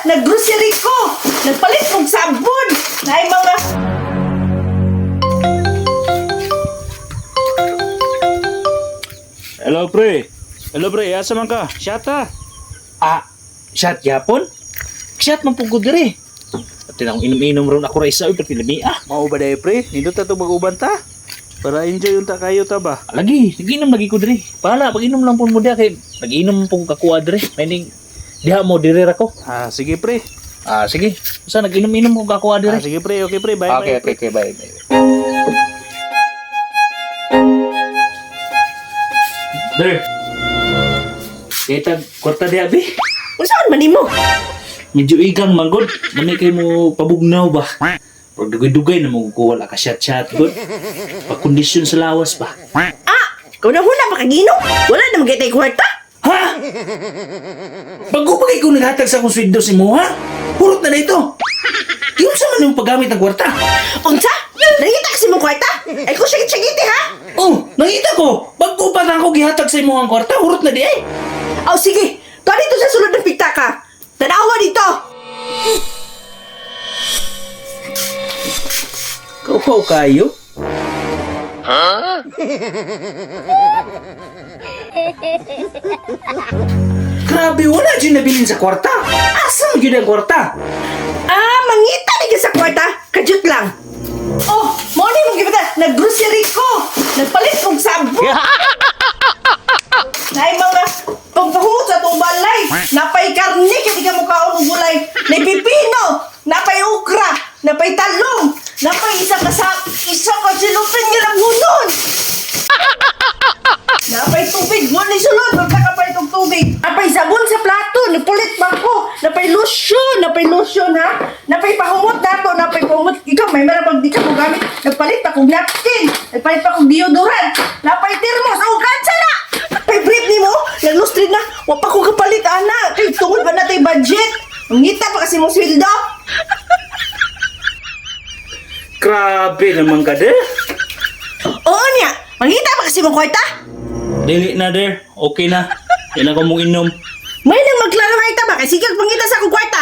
Naggrocery ko. Nagpalit kog sabon. Naay mga Hello pre. Hello pre, asa man ka? Shot ah. Ah, shot yapon? Shot man pud ko diri. At akong inom-inom ron ako ra isa oy pati lami ah. Mao ba day pre? Nindot ta to mag-uban ta. Para enjoy unta kayo ta ba? Lagi, nagiinom lagi ko diri. Pahala, pag-inom lang pud mo diha kay nag-inom po ko kakuha diri. Meaning diha mo diri ra ko. Ah, sige pre. Ah, sige. Usa nag-inom-inom ko kakuha diri. Ah, sige pre, okay pre. Bye Okay, bye. okay, bye, bye. There. Kita kwarta diha bi. Unsaon man nimo? Medyo igang man gud. Nami kay mo pabugnaw ba. Pag dugay-dugay na mo ko wala ka chat-chat gud. Pagkondisyon sa lawas ba. Ah, ikaw na huna makaginom. Wala na magitay kwarta. Ha? Bago pa kay ko naghatag sa akong sweldo si mo ha? Purot na dito. Yun sa man yung paggamit ng kwarta. Unsa? Nangita kasi mong kwarta? Ay ko sagit-sagiti ha? Oh, nakita ko. Bago pa na ako gihatag sa imo ang kwarta, hurot na di ay. Aw sige, tuwa dito sa sulod ng pitaka. Tanawa dito. Kaukaw kayo? Grabe, wala dyan nabilin sa kwarta. Asa mo yun ang kwarta? Ah, mangita ni ka sa kwarta. Kadyot lang. Oh, mo ni mong gibita. Naggrocery ko. Nagpalit kog sabon. Naay mga pagpahumot sa atong balay. Napay karne kay di ka mukaon og gulay. Nay pipino, napay okra, napay talong, napay isa ka sa isa ka silupin nga lamhunon. Napay tubig, mo ni sulod, magkakapay tong tubig. Napay sabon sa plato, napulit ba ko? Napay lotion ha? Napay pahumot nato, napay pahumot. Ikaw may marabag di ka mo gamit. Nagpalit pa kog napkin, nagpalit pa kog deodorant, napay thermos, oh kansa na! Napay brief nimo, naglustrid na, wa pa ko kapalit ana. Kay tungod ba natay budget? Mangita pa kasi mong sweldo. Grabe naman ka, der. Oo niya, mangita pa kasi mong kwarta. Dili na, der. Okay na. Yan ako mong inom. May nang magklaro nga ita ba? Kay sige mangita sa akong kwarta.